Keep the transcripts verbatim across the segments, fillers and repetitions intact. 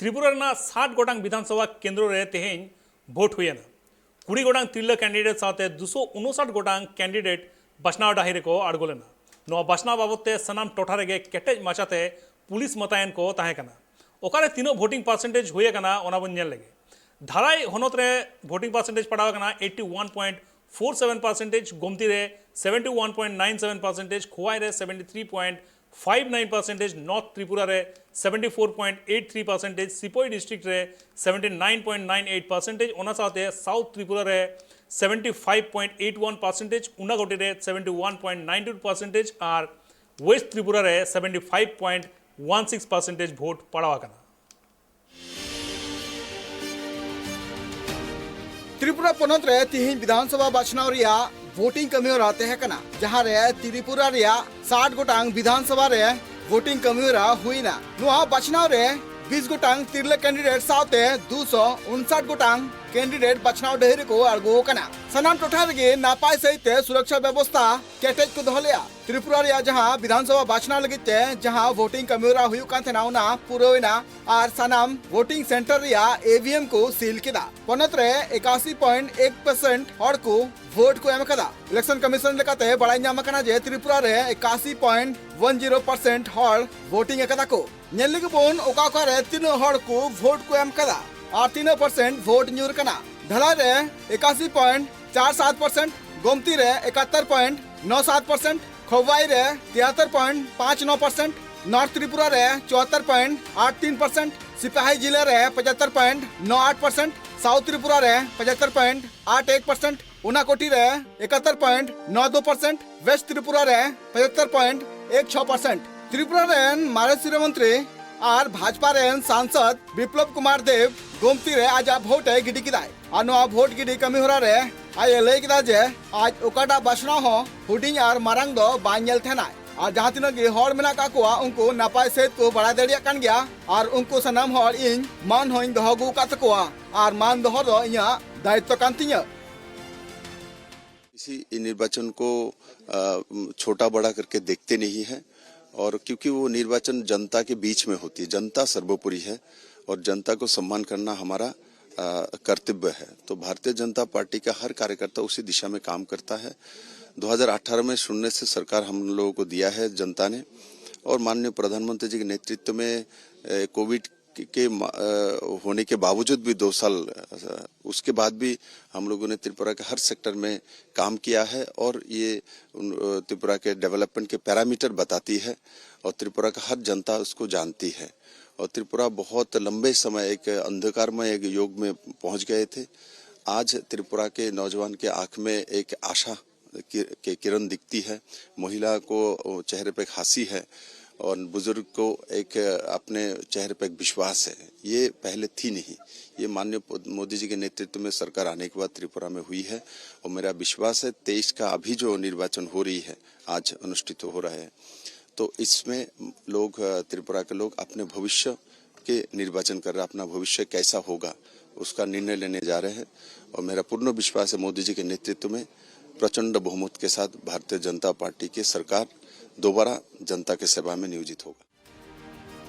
ᱛᱨᱤᱯᱩᱨᱟ ᱨᱮᱱᱟᱜ ᱥᱟᱴ ᱜᱚᱴᱟᱝ ᱵᱤᱫᱷᱟᱱ ᱥᱚᱵᱷᱟ ᱠᱮᱱᱫᱨᱚ ᱨᱮ ᱛᱮᱦᱮᱧ ᱵᱷᱳᱴ ᱦᱩᱭᱮᱱᱟ᱾ ᱠᱩᱲᱤ ᱜᱚᱴᱟᱝ ᱛᱤᱨᱞᱟᱹ ᱠᱮᱱᱰᱤᱰᱮᱴ ᱥᱟᱶᱛᱮ ᱫᱩᱥᱚ ᱩᱱᱩᱥᱟᱴ ᱜᱚᱴᱟᱝ ᱠᱮᱱᱰᱤᱰᱮᱴ ᱵᱟᱪᱷᱱᱟᱣ ᱰᱟᱹᱦᱤ ᱨᱮᱠᱚ ᱟᱬᱜᱚ ᱞᱮᱱᱟ᱾ ᱱᱚᱣᱟ ᱵᱟᱪᱷᱱᱟᱣ ᱵᱟᱵᱚᱛ ᱛᱮ ᱥᱟᱱᱟᱢ ᱴᱚᱴᱷᱟ ᱨᱮᱜᱮ ᱠᱮᱴᱮᱡ ᱢᱟᱪᱷᱟᱛᱮ ᱯᱩᱞᱤᱥ ᱢᱚᱛᱟᱭᱮᱱ ᱠᱚ ᱛᱟᱦᱮᱸ ᱠᱟᱱᱟ᱾ ᱚᱠᱟᱨᱮ ᱛᱤᱱᱟᱹᱜ ᱵᱷᱳᱴᱤᱝ ᱯᱟᱨᱥᱮᱱᱴᱮᱡᱽ ᱦᱩᱭ ᱟᱠᱟᱱᱟ, ᱚᱱᱟ ᱵᱚᱱ ᱧᱮᱞ ᱞᱮᱜᱮ᱾ ᱫᱷᱟᱨᱟᱭ ᱦᱚᱱᱚᱛ ᱨᱮ ᱵᱷᱳᱴᱤᱝ ᱯᱟᱨᱥᱮᱱᱴᱮᱡᱽ ᱯᱟᱲᱟᱣ ᱟᱠᱟᱱᱟ eighty one point four seven percentage, Gomti ᱨᱮ seventy one point nine seven percentage, ᱠᱷᱳᱣᱟᱭ ᱨᱮ seventy three point five nine percentage, north Tripura ᱨᱮ seventy four point eight three percentage, ᱥᱤᱯᱳᱭ ᱰᱤᱥᱴᱨᱤᱠᱴ ᱨᱮ seventy nine point nine eight percentage, ᱚᱱᱟ ᱥᱟᱶᱛᱮ South Tripura ᱨᱮ seventy five point eight one percentage, ᱩᱱᱟᱠᱚᱴᱤ ᱨᱮ seventy one point nine two percentage ᱟᱨ west Tripura ᱨᱮ seventy five point one six percentage ᱵᱷᱳᱴ ᱯᱟᱲᱟᱣ ᱟᱠᱟᱱᱟ᱾ ᱛᱨᱤᱯᱩᱨᱟ ᱯᱚᱱᱚᱛ ᱨᱮ ᱛᱤᱦᱤᱧ ᱵᱤᱫᱷᱟᱱ ᱥᱚᱵᱷᱟ ᱵᱟᱪᱷᱱᱟᱣ ᱨᱮᱭᱟᱜ ᱵᱷᱳᱴᱤᱝ ᱠᱟᱹᱢᱤᱦᱚᱨᱟ ᱛᱟᱦᱮᱸ ᱠᱟᱱᱟ, ᱡᱟᱦᱟᱸ ᱨᱮ ᱛᱨᱤᱯᱩᱨᱟ ᱨᱮᱭᱟᱜ ᱥᱟᱴ ᱜᱚᱴᱟᱝ ᱵᱤᱫᱷᱟᱱ ᱥᱚᱵᱷᱟ ᱨᱮ ᱵᱷᱳᱴᱤᱝ ᱠᱟᱹᱢᱤᱦᱚᱨᱟ ᱦᱩᱭ ᱮᱱᱟ᱾ ᱱᱚᱣᱟ ᱵᱟᱪᱷᱱᱟᱣ ᱨᱮ ᱵᱤᱥ ᱜᱚᱴᱟᱝ ᱛᱤᱨᱞᱟᱹ ᱠᱮᱱᱰᱤᱰᱮᱴ ᱥᱟᱶᱛᱮ ᱫᱩᱥᱚ ᱩᱱᱥᱟᱴ ᱜᱚᱴᱟᱝ ᱠᱮᱱᱰᱤᱰᱮᱴ ᱵᱟᱪᱷᱱᱟᱣ ᱰᱟᱹᱦᱤ ᱨᱮᱠᱚ ᱟᱬᱜᱚ ᱟᱠᱟᱱᱟ᱾ ᱥᱟᱱᱟᱢ ᱴᱚᱴᱷᱟ ᱨᱮᱜᱮ ᱱᱟᱯᱟᱭ ᱥᱟᱹᱦᱤᱡ ᱛᱮ ᱥᱩᱨᱚᱠᱪᱷᱟ ᱵᱮᱵᱚᱥᱛᱷᱟ ᱠᱮᱴᱮᱡ ᱠᱚ ᱫᱚᱦᱚ ᱞᱮᱫᱼᱟ᱾ ᱛᱨᱤᱯᱩᱨᱟ ᱨᱮᱭᱟᱜ ᱡᱟᱦᱟᱸ ᱵᱤᱫᱷᱟᱱ ᱥᱚᱵᱷᱟ ᱵᱟᱪᱷᱱᱟᱣ ᱞᱟᱹᱜᱤᱫ ᱛᱮ ᱡᱟᱦᱟᱸ ᱵᱷᱳᱴᱤᱝ ᱠᱟᱹᱢᱤᱦᱚᱨᱟ ᱦᱩᱭᱩᱜ ᱠᱟᱱ ᱛᱟᱦᱮᱱᱟ, ᱚᱱᱟ ᱯᱩᱨᱟᱹᱣ ᱮᱱᱟ ᱟᱨ ᱥᱟᱱᱟᱢ ᱵᱷᱳᱴᱤᱝ ᱥᱮᱱᱴᱟᱨ ᱨᱮᱭᱟᱜ ᱤ ᱵᱷᱤ ᱮᱢ ᱠᱚ ᱥᱤᱞ ᱠᱮᱫᱟ᱾ ᱯᱚᱱᱚᱛ ᱨᱮ ᱮᱠᱟᱥᱤ ᱯᱚᱭᱮᱱᱴ ᱮᱠ ᱯᱟᱨᱥᱮᱱᱴ ᱦᱚᱲ ᱠᱚ ᱵᱷᱳᱴ ᱠᱚ ᱮᱢ ᱟᱠᱟᱫᱟ᱾ ᱤᱞᱮᱠᱥᱚᱱ ᱠᱚᱢᱤᱥᱚᱱ ᱞᱮᱠᱟᱛᱮ ᱵᱟᱲᱟᱭ ᱧᱟᱢ ᱟᱠᱟᱱᱟ ᱡᱮ ᱛᱨᱤᱯᱩᱨᱟ ᱨᱮ ᱮᱠᱟᱥᱤ ᱯᱚᱭᱮᱱᱴ ᱚᱣᱟᱱ ᱡᱤᱨᱳ ᱯᱟᱨᱥᱮᱱᱴ ᱦᱚᱲ ᱵᱷᱳᱴᱤᱝ ᱟᱠᱟᱫᱟ ᱠᱚ᱾ ᱧᱮᱞ ᱞᱟᱹᱜᱤᱫ ᱵᱚᱱ ᱚᱠᱟ ᱚᱠᱟ ᱨᱮ ᱛᱤᱱᱟᱹᱜ ᱦᱚᱲ ᱠᱚ ᱵᱷᱳᱴ ᱠᱚ ᱮᱢ ᱠᱟᱫᱟ ᱟᱨ ᱛᱤᱱᱟᱹᱜ ᱯᱟᱨᱥᱮᱱᱴ ᱵᱷᱳᱴ ᱧᱩᱨ ᱠᱟᱱᱟ᱾ ᱫᱷᱟᱞᱟᱭ ᱨᱮ ᱮᱠᱟᱥᱤ ᱯᱚᱭᱮᱱᱴ ᱪᱟᱨ ᱥᱟᱛ ᱯᱟᱨᱥᱮᱱᱴ, ᱜᱳᱢᱛᱤ ᱨᱮ ᱮᱠᱟᱛᱛᱚᱨ ᱯᱚᱭᱮᱱᱴ ᱱᱚ ᱥᱟᱛ ᱯᱟᱨᱥᱮᱱᱴ, ᱠᱷᱳᱣᱟᱭ ᱨᱮ ᱛᱤᱭᱟᱛᱛᱚᱨ ᱯᱚᱭᱮᱱᱴ ᱯᱟᱸᱪ ᱱᱚ ᱯᱟᱨᱥᱮᱱᱴ, ᱱᱚᱨᱛᱷ ᱛᱨᱤᱯᱩᱨᱟ ᱨᱮ ᱪᱩᱣᱟᱛᱛᱚᱨ ᱯᱚᱭᱮᱱᱴ ᱟᱴ ᱛᱤᱱ ᱯᱟᱨᱥᱮᱱᱴ, ᱥᱤᱯᱟᱦᱤ ᱡᱤᱞᱟᱹ ᱨᱮ ᱯᱚᱸᱪᱟᱛᱛᱚᱨ ᱯᱚᱭᱮᱱᱴ ᱱᱚ ᱟᱴ ᱯᱟᱨᱥᱮᱱᱴ, ᱥᱟᱣᱩᱛᱷ ᱛᱨᱤᱯᱩᱨᱟ ᱨᱮ ᱯᱚᱸᱪᱟᱛᱛᱚᱨ ᱯᱚᱭᱮᱱᱴ ᱟᱴ ᱮᱠ ᱯᱟᱨᱥᱮᱱᱴ, ᱩᱱᱟᱠᱳᱴᱤ ᱨᱮ ᱮᱠᱟᱛᱛᱚᱨ ᱯᱚᱭᱮᱱᱴ ᱱᱚ ᱫᱩ ᱯᱟᱨᱥᱮᱱᱴ, ᱣᱮᱥᱴ ᱛᱨᱤᱯᱩᱨᱟ ᱨᱮ ᱯᱚᱸᱪᱟᱛᱛᱚᱨ ᱯᱚᱭᱮᱱᱴ ᱮᱠ ᱪᱷᱚ ᱯᱟᱨᱥᱮᱱᱴ᱾ ᱛᱨᱤᱯᱩᱨᱟ ᱨᱮᱱ ᱢᱟᱨᱮ ᱥᱤᱨᱟᱹ ᱢᱚᱱᱛᱨᱤ ᱟᱨ ᱵᱷᱟᱡᱽᱯᱟ ᱨᱮᱱ ᱥᱟᱝᱥᱚᱫ ᱵᱤᱯᱞᱚᱵ ᱠᱩᱢᱟᱨ ᱫᱮᱵᱽ ᱜᱳᱢᱛᱤ ᱨᱮ ᱟᱡᱟᱜ ᱵᱷᱳᱴ ᱮ ᱜᱤᱰᱤ ᱠᱮᱫᱟᱭ᱾ ᱟᱨ ᱱᱚᱣᱟ ᱵᱷᱳᱴ ᱜᱤᱰᱤ ᱠᱟᱹᱢᱤ ᱦᱚᱨᱟ ᱨᱮ ᱟᱡ ᱮ ᱞᱟᱹᱭ ᱠᱮᱫᱟ ᱡᱮ ᱟᱡ ᱚᱠᱟᱴᱟᱜ ᱵᱟᱪᱷᱱᱟᱣ ᱦᱚᱸ ᱦᱩᱰᱤᱧ ᱟᱨ ᱢᱟᱨᱟᱝ ᱫᱚ ᱵᱟᱭ ᱧᱮᱞ ᱛᱟᱦᱮᱱᱟᱭ᱾ ᱟᱨ ᱡᱟᱦᱟᱸ ᱛᱤᱱᱟᱹᱜ ᱜᱮ ᱦᱚᱲ ᱢᱮᱱᱟᱜ ᱠᱟᱜ ᱠᱚᱣᱟ, ᱩᱱᱠᱩ ᱱᱟᱯᱟᱭ ᱥᱟᱹᱦᱤᱡ ᱠᱚ ᱵᱟᱲᱟᱭ ᱫᱟᱲᱮᱭᱟᱜ ᱠᱟᱱ ᱜᱮᱭᱟ ᱟᱨ ᱩᱱᱠᱩ ᱥᱟᱱᱟᱢ ᱦᱚᱲ ᱤᱧ ᱢᱟᱹᱱ ᱦᱚᱸᱧ ᱫᱚᱦᱚ ᱟᱹᱜᱩ ᱟᱠᱟᱫ ᱛᱟᱠᱚᱣᱟ ᱟᱨ ᱢᱟᱹᱱ ᱫᱚᱦᱚ ᱫᱚ ᱤᱧᱟᱹᱜ ᱫᱟᱭᱤᱛᱛᱚ ᱠᱟᱱ ᱛᱤᱧᱟᱹ᱾ इसी निर्वाचन को, अ, छोटा बड़ा करके देखते नहीं है, और क्योंकि वो निर्वाचन जनता के बीच में होती है, जनता सर्वोपरि है, और जनता को सम्मान करना हमारा अ, कर्तव्य है। तो भारतीय जनता पार्टी का हर कार्यकर्ता उसी दिशा में काम करता है। दो हज़ार अठारह में शून्य से सरकार हम लोगों को दिया है जनता ने, और माननीय प्रधानमंत्री जी के नेतृत्व में अ, कोविड के, के मा-, अ, होने के बावजूद भी दो साल, अ, उसके बाद भी हम लोगों ने त्रिपुरा के हर सेक्टर में काम किया है, और ये उन, अ, त्रिपुरा के डेवलपमेंट के पैरामीटर बताती है, और त्रिपुरा का हर जनता उसको जानती है। और त्रिपुरा बहुत लंबे समय एक अंधकारमय एक युग में पहुंच गए थे। आज त्रिपुरा के नौजवान के आंख में एक आशा कि-, के किरण दिखती है। महिला को चेहरे पे एक हंसी है, और बुजुर्ग को एक अपने चेहरे पे एक विश्वास है। ये पहले थी नहीं। ये माननीय पो-, मोदी जी के नेतृत्व में सरकार आने के बाद त्रिपुरा में हुई है, और मेरा विश्वास है तेईस का अभी जो निर्वाचन हो रही है, आज अनुष्ठित हो रहा है, तो इसमें लोग, अ, त्रिपुरा के लोग अपने भविष्य के निर्वाचन कर रहे हैं, अपना भविष्य कैसा होगा, उसका निर्णय लेने जा रहे हैं। और मेरा पूर्ण विश्वास है, मोदी जी के नेतृत्व में प्रचंड बहुमत के साथ भारतीय जनता पार्टी की सरकार दोबारा जनता के सेवा में नियोजित होगा।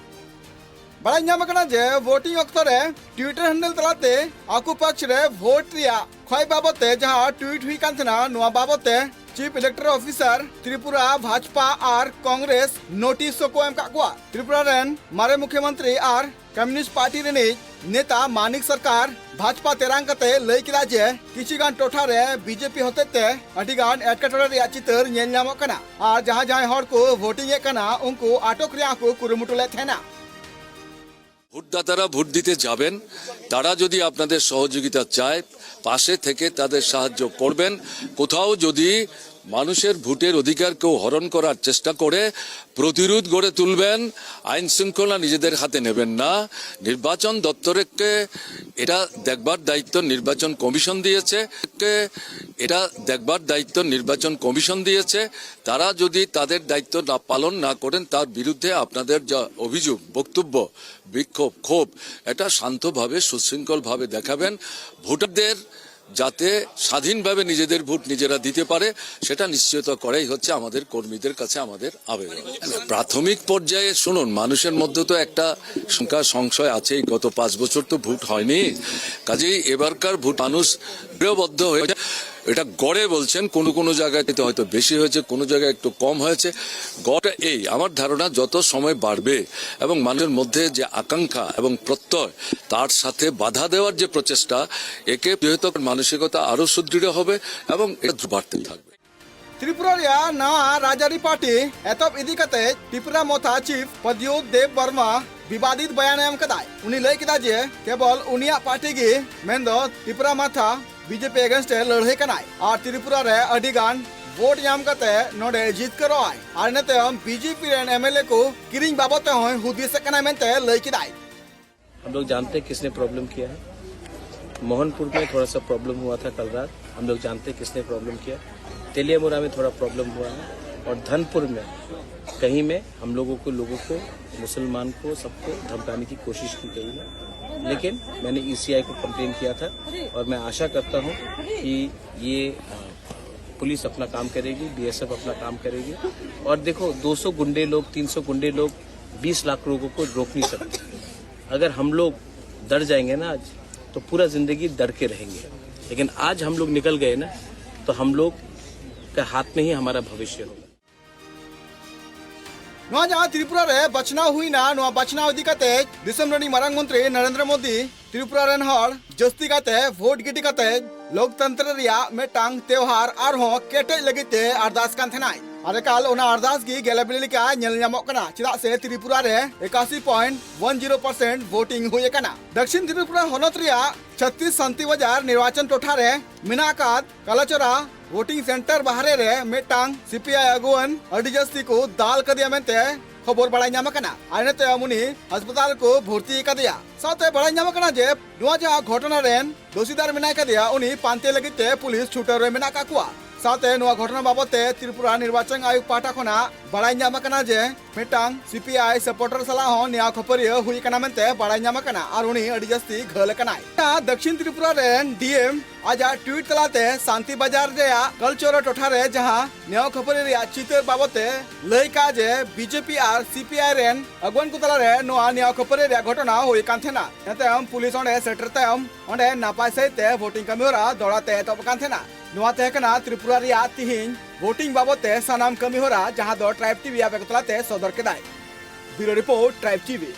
ᱵᱟᱲᱟᱭ ᱧᱟᱢ ᱟᱠᱟᱱᱟ ᱡᱮ ᱵᱷᱳᱴᱤᱝ ᱚᱠᱛᱚ ᱨᱮ ᱴᱩᱭᱤᱴᱟᱨ ᱦᱮᱱᱰᱮᱞ ᱛᱟᱞᱟᱛᱮ ᱟᱠᱚ ᱯᱟᱠᱥ ᱨᱮ ᱵᱷᱳᱴ ᱨᱮᱭᱟᱜ ᱠᱷᱚᱭ ᱵᱟᱵᱚᱛ ᱛᱮ ᱡᱟᱦᱟᱸ ᱴᱩᱭᱤᱴ ᱦᱩᱭ ᱠᱟᱱ ᱛᱟᱦᱮᱱᱟ, ᱱᱚᱣᱟ ᱵᱟᱵᱚᱛ ᱛᱮ ᱪᱤᱯ ᱤᱞᱮᱠᱴᱳᱨᱟᱞ ᱚᱯᱷᱤᱥᱟᱨ ᱛᱨᱤᱯᱩᱨᱟ, ᱵᱷᱟᱡᱽᱯᱟ ᱟᱨ ᱠᱚᱝᱜᱨᱮᱥ ᱱᱳᱴᱤᱥ ᱦᱚᱸᱠᱚ ᱮᱢ ᱠᱟᱜ ᱠᱚᱣᱟ᱾ ᱛᱨᱤᱯᱩᱨᱟ ᱨᱮᱱ ᱢᱟᱨᱮ ᱢᱩᱠᱷᱭᱚᱢᱚᱱᱛᱨᱤ ᱟᱨ ᱠᱚᱢᱭᱩᱱᱤᱥᱴ ᱯᱟᱨᱴᱤ ᱨᱤᱱᱤᱡ ᱱᱮᱛᱟ ᱢᱟᱱᱤᱠ ᱥᱚᱨᱠᱟᱨ ᱵᱷᱟᱡᱽᱯᱟ ᱛᱮᱨᱟᱝ ᱠᱟᱛᱮ ᱞᱟᱹᱭ ᱠᱮᱫᱟ ᱡᱮ ᱠᱤᱪᱷᱩ ᱜᱟᱱ ᱴᱚᱴᱷᱟ ᱨᱮ ᱵᱤᱡᱮᱯᱤ ᱦᱚᱛᱮᱡ ᱛᱮ ᱟᱹᱰᱤ ᱜᱟᱱ ᱮᱴᱠᱮᱴᱚᱬᱮ ᱨᱮᱭᱟᱜ ᱪᱤᱛᱟᱹᱨ ᱧᱮᱞ ᱧᱟᱢᱚᱜ ᱠᱟᱱᱟ ᱟᱨ ᱡᱟᱦᱟᱸ ᱡᱟᱦᱟᱸᱭ ᱦᱚᱲ ᱠᱚ ᱵᱷᱳᱴᱤᱝ ᱮᱫ ᱠᱟᱱᱟ, ᱩᱱᱠᱩ ᱟᱴᱚᱠ ᱨᱮᱭᱟᱜ ᱠᱚ ᱠᱩᱨᱩᱢᱩᱴᱩ ᱞᱮᱫ ᱛᱟᱦᱮᱱᱟ᱾ ভোটদাতারা ভোট দিতে যাবেন, তারা যদি আপনাদের সহযোগিতা চায়, পাশে থেকে তাদের সাহায্য করবেন। কোথাও যদি মানুষের ভোটের অধিকার কেউ হরণ করার চেষ্টা করে, প্রতিরোধ গড়ে তুলবেন, আইন শৃঙ্খলা নিজেদের হাতে নেবেন না। নির্বাচন দপ্তরকে এটা দেখবার দায়িত্ব নির্বাচন কমিশন দিয়েছে, এটা দেখবার দায়িত্ব নির্বাচন কমিশন দিয়েছে। তারা যদি তাদের দায়িত্ব না পালন না করেন, তার বিরুদ্ধে আপনাদের যা অভিযোগ, বক্তব্য, বিক্ষোভ, ক্ষোভ, এটা শান্তভাবে সুশৃঙ্খলভাবে দেখাবেন। ভোটারদের যাতে স্বাধীনভাবে নিজেদের ভোট নিজেরা দিতে পারে, সেটা নিশ্চিত করাই হচ্ছে আমাদের কর্মীদের কাছে আমাদের আবেদন। প্রাথমিক পর্যায়ে শুনুন, মানুষের মধ্যে তো একটা শঙ্কা সংশয় আছেই, গত পাঁচ বছর তো ভোট হয়নি। কাজেই এবারকার ভোট মানুষ দৃঢ়বদ্ধ হয়ে, এটা গড়ে বলছেন, কোনো কোনো জায়গায় হয়তো বেশি হয়েছে, কোনো জায়গায় একটু কম হয়েছে। গড় এই, আমার ধারণা, যত সময় বাড়বে এবং মানুষের মধ্যে যে আকাঙ্ক্ষা এবং প্রত্যয়, তার সাথে বাধা দেওয়ার যে প্রচেষ্টা, একে যেহেতু মানসিকতা আরো সুদৃঢ় হবে এবং এটা বাড়তে থাকবে। ᱛᱨᱤᱯᱩᱨᱟ ᱨᱮᱭᱟᱜ ᱱᱟᱣᱟ ᱨᱟᱡᱽᱟᱹᱨᱤ ᱯᱟᱨᱴᱤ ᱮᱛᱚᱦᱚᱵ ᱤᱫᱤ ᱠᱟᱛᱮ ᱴᱤᱯᱨᱟ ᱢᱚᱛᱷᱟ ᱪᱤᱯ ᱯᱨᱚᱫᱽᱭᱩᱛ ᱫᱮᱵ ᱵᱚᱨᱢᱟ ᱵᱤᱵᱟᱫᱤᱛ ᱵᱚᱭᱟᱱ ᱮ ᱮᱢ ᱠᱟᱫᱟᱭ᱾ ᱩᱱᱤ ᱞᱟᱹᱭ ᱠᱮᱫᱟ ᱡᱮ ᱠᱮᱵᱚᱞ ᱩᱱᱤᱭᱟᱜ ᱯᱟᱨᱴᱤ ᱜᱮ, ᱢᱮᱱᱫᱚ ᱴᱤᱯᱨᱟ ᱢᱟᱛᱷᱟ, ᱵᱤᱡᱮᱯᱤ against ᱮ ᱞᱟᱹᱲᱦᱟᱹᱭ ᱠᱟᱱᱟᱭ ᱟᱨ ᱛᱨᱤᱯᱩᱨᱟ ᱨᱮ ᱟᱹᱰᱤ ᱜᱟᱱ ᱵᱷᱳᱴ ᱧᱟᱢ ᱠᱟᱛᱮ ᱱᱚᱰᱮ ᱡᱤᱛᱠᱟᱹᱨᱚᱜᱼᱟᱭ ᱟᱨ ᱤᱱᱟᱹ ᱛᱟᱭᱚᱢ ᱵᱤᱡᱮᱯᱤ ᱨᱮᱱ ᱮᱢᱮᱞᱮ ᱠᱚ ᱠᱤᱨᱤᱧ ᱵᱟᱵᱚᱫ ᱛᱮᱦᱚᱸᱭ ᱦᱩᱫᱤᱥᱮᱫ ᱠᱟᱱᱟᱭ ᱢᱮᱱᱛᱮ ᱞᱟᱹᱭ ᱠᱮᱫᱟᱭ᱾ हम लोग जानते हैं किसने प्रॉब्लम किया है। मोहनपुर में थोड़ा सा प्रॉब्लम हुआ था कल रात, हम लोग जानते हैं किसने प्रॉब्लम किया। तेलियामुरा में थोड़ा प्रॉब्लम हुआ है और धनपुर में कहीं में हम लोगों को, लोगों को, मुसलमान को, सबको धमकाने की कोशिश की गई है। लेकिन मैंने ईसीआई को कंप्लेन किया था और मैं आशा करता हूँ कि ये अ, पुलिस अपना काम करेगी, बीएसएफ अपना काम करेगी। और देखो, दो सौ गुंडे लोग, तीन सौ गुंडे लोग बीस लाख लोगों को रोक नहीं सकते। अगर हम लोग डर जाएंगे ना आज, तो पूरा जिंदगी डर के रहेंगे। लेकिन आज हम लोग निकल गए ना, तो हम लोग के हाथ में ही हमारा भविष्य होगा। ᱱᱚᱣᱟ ᱡᱟᱦᱟᱸ ᱛᱨᱤᱯᱩᱨᱟ ᱨᱮ ᱵᱟᱪᱷᱱᱟᱣ ᱦᱩᱭᱱᱟ, ᱱᱚᱣᱟ ᱵᱟᱪᱷᱱᱟᱣ ᱤᱫᱤ ᱠᱟᱛᱮ ᱫᱤᱥᱚᱢ ᱨᱤᱱᱤᱡ ᱢᱟᱨᱟᱝ ᱢᱚᱱᱛᱨᱤ ᱱᱚᱨᱮᱱᱫᱨᱚ ᱢᱳᱫᱤ ᱛᱨᱤᱯᱩᱨᱟ ᱨᱮᱱ ᱦᱚᱲ ᱡᱟᱹᱥᱛᱤ ᱠᱟᱛᱮ ᱵᱷᱳᱴ ᱜᱤᱰᱤ ᱠᱟᱛᱮ ᱞᱳᱠᱛᱚᱱᱛᱨᱚ ᱨᱮᱭᱟᱜ ᱢᱤᱫᱴᱟᱝ ᱛᱮᱣᱦᱟᱨ ᱟᱨᱦᱚᱸ ᱠᱮᱴᱮᱡ ᱞᱟᱹᱜᱤᱫ ᱛᱮ ᱟᱨᱫᱟᱥ ᱠᱟᱱ ᱛᱟᱦᱮᱱᱟᱭ᱾ ᱟᱨ ᱮᱠᱟᱞ ᱚᱱᱟ ᱟᱨᱫᱟᱥ ᱜᱮ ᱜᱮᱞᱮ ᱵᱤᱞᱤ ᱞᱮᱠᱟ ᱧᱮᱞ ᱧᱟᱢᱚᱜ ᱠᱟᱱᱟ, ᱪᱮᱫᱟᱜ ᱥᱮ ᱛᱨᱤᱯᱩᱨᱟ ᱨᱮ ᱮᱠᱟᱥᱤ point one zero percent voting ᱦᱩᱭ ᱟᱠᱟᱱᱟ᱾ ᱫᱚᱠᱠᱷᱤᱱ ᱛᱨᱤᱯᱩᱨᱟ ᱦᱚᱱᱚᱛ ᱨᱮᱭᱟᱜ ᱪᱷᱟᱛᱤᱥ ᱥᱟᱱᱛᱤ ᱵᱟᱡᱟᱨ ᱱᱤᱨᱵᱟᱪᱚᱱ ᱴᱚᱴᱷᱟ ᱨᱮ ᱢᱮᱱᱟᱜ ᱟᱠᱟᱫ ᱠᱟᱞᱟᱪᱚᱨᱟ ᱵᱷᱳᱴᱤᱝ ᱥᱮᱱᱴᱟᱨ ᱵᱟᱦᱨᱮ ᱨᱮ ᱢᱤᱫᱴᱟᱝ ᱥᱤᱯᱤᱟᱭ ᱟᱹᱜᱩᱣᱟᱹᱱ ᱟᱹᱰᱤ ᱡᱟᱹᱥᱛᱤ ᱠᱚ ᱫᱟᱞ ᱠᱟᱫᱮᱭᱟ ᱢᱮᱱᱛᱮ ᱠᱷᱚᱵᱚᱨ ᱵᱟᱲᱟᱭ ᱧᱟᱢ ᱟᱠᱟᱱᱟ᱾ ᱟᱨ ᱤᱱᱟᱹ ᱛᱟᱭᱚᱢ ᱩᱱᱤ ᱦᱟᱥᱯᱟᱛᱟᱞ ᱨᱮᱠᱚ ᱵᱷᱚᱨᱛᱤ ᱟᱠᱟᱫᱮᱭᱟ᱾ ᱥᱟᱶᱛᱮ ᱵᱟᱲᱟᱭ ᱧᱟᱢ ᱟᱠᱟᱱᱟ ᱡᱮ ᱱᱚᱣᱟ ᱡᱟᱦᱟᱸ ᱜᱷᱚᱴᱚᱱᱟ ᱨᱮᱱ ᱫᱳᱥᱤᱫᱟᱨ ᱢᱮᱱᱟᱭ ᱠᱟᱫᱮᱭᱟ, ᱩᱱᱤ ᱯᱟᱱᱛᱮ ᱞᱟᱹᱜᱤᱫ ᱛᱮ ᱯᱩᱞᱤᱥ ᱪᱷᱩᱴᱟᱹᱣ ᱨᱮ ᱢᱮᱱᱟᱜ ᱟᱠᱟᱫ ᱠᱚᱣᱟ᱾ ᱥᱟᱶᱛᱮ ᱱᱚᱣᱟ ᱜᱷᱚᱴᱚᱱᱟ ᱵᱟᱵᱚᱛ ᱛᱮ ᱛᱨᱤᱯᱩᱨᱟ ᱱᱤᱨᱵᱟᱪᱚᱱ ᱟᱭᱳᱜᱽ ᱯᱟᱦᱴᱟ ᱠᱷᱚᱱᱟᱜ ᱵᱟᱲᱟᱭ ᱧᱟᱢ ᱟᱠᱟᱱᱟ ᱡᱮ ᱢᱤᱫᱴᱟᱝ ᱥᱤᱯᱤᱟᱭ ᱥᱟᱯᱳᱨᱴᱟᱨ ᱥᱟᱞᱟᱜ ᱦᱚᱸ ᱱᱮᱭᱟᱣ ᱠᱷᱟᱹᱯᱟᱹᱨᱤᱭᱟᱹ ᱦᱩᱭ ᱟᱠᱟᱱᱟ ᱢᱮᱱᱛᱮ ᱵᱟᱲᱟᱭ ᱧᱟᱢ ᱟᱠᱟᱱᱟ ᱟᱨ ᱩᱱᱤ ᱟᱹᱰᱤ ᱡᱟᱹᱥᱛᱤ ᱜᱷᱟᱹᱞ ᱟᱠᱟᱱᱟᱭ᱾ ᱫᱚᱠᱠᱷᱤᱱ ᱛᱨᱤᱯᱩᱨᱟ ᱨᱮᱱ ᱰᱤ ᱮᱢ ᱟᱡᱟᱜ ᱴᱩᱭᱤᱴ ᱛᱟᱞᱟᱛᱮ ᱥᱟᱱᱛᱤ ᱵᱟᱡᱟᱨ ᱨᱮᱭᱟᱜ ᱠᱟᱞᱪᱚᱨᱟ ᱴᱚᱴᱷᱟ ᱨᱮ ᱡᱟᱦᱟᱸ ᱱᱮᱭᱟᱣ ᱠᱷᱟᱹᱯᱟᱹᱨᱤ ᱨᱮᱭᱟᱜ ᱪᱤᱛᱟᱹᱨ ᱵᱟᱵᱚᱛ ᱮ ᱞᱟᱹᱭ ᱠᱟᱜᱼᱟ ᱡᱮ ᱵᱤᱡᱮᱯᱤ ᱟᱨ ᱥᱤᱯᱤᱟᱭ ᱨᱮᱱ ᱟᱹᱜᱩᱣᱟᱹᱱ ᱠᱚ ᱛᱟᱞᱟᱨᱮ ᱱᱚᱣᱟ ᱱᱮᱭᱟᱣ ᱠᱷᱟᱹᱯᱟᱹᱨᱤ ᱨᱮᱭᱟᱜ ᱜᱷᱚᱴᱚᱱᱟ ᱦᱩᱭ ᱟᱠᱟᱱ ᱛᱟᱦᱮᱱᱟ᱾ ᱤᱱᱟᱹ ᱛᱟᱭᱚᱢ ᱯᱩᱞᱤᱥ ᱚᱸᱰᱮ ᱥᱮᱴᱮᱨ ᱛᱟᱭᱚᱢ ᱚᱸᱰᱮ ᱱᱟᱯᱟᱭ ᱥᱟᱹᱦᱤᱡ ᱛᱮ ᱵᱷᱳᱴᱤᱝ ᱠᱟᱹᱢᱤ ᱦᱚᱨᱟ ᱫᱚᱦᱲᱟ ᱛᱮ ᱮᱛᱚᱦᱚᱵ ᱟᱠᱟᱱ ᱛᱟᱦᱮᱱᱟ᱾ ᱱᱚᱣᱟ ᱛᱟᱦᱮᱸ ᱠᱟᱱᱟ ᱛᱨᱤᱯᱩᱨᱟ ᱨᱮᱭᱟᱜ ᱛᱤᱦᱤᱧ ᱵᱷᱳᱴᱤᱝ ᱵᱟᱵᱚᱛ ᱛᱮ ᱥᱟᱱᱟᱢ ᱠᱟᱹᱢᱤ ᱦᱚᱨᱟ, ᱡᱟᱦᱟᱸ ᱫᱚ ᱴᱨᱟᱭᱤᱵᱽ ᱴᱤᱵᱷᱤ ᱟᱯᱮ ᱠᱚ ᱛᱟᱞᱟᱛᱮ ᱥᱚᱫᱚᱨ ᱠᱮᱫᱟᱭ᱾ ᱵᱤᱭᱩᱨᱳ ᱨᱤᱯᱳᱨᱴ, ᱴᱨᱟᱭᱤᱵᱽ ᱴᱤᱵᱷᱤ᱾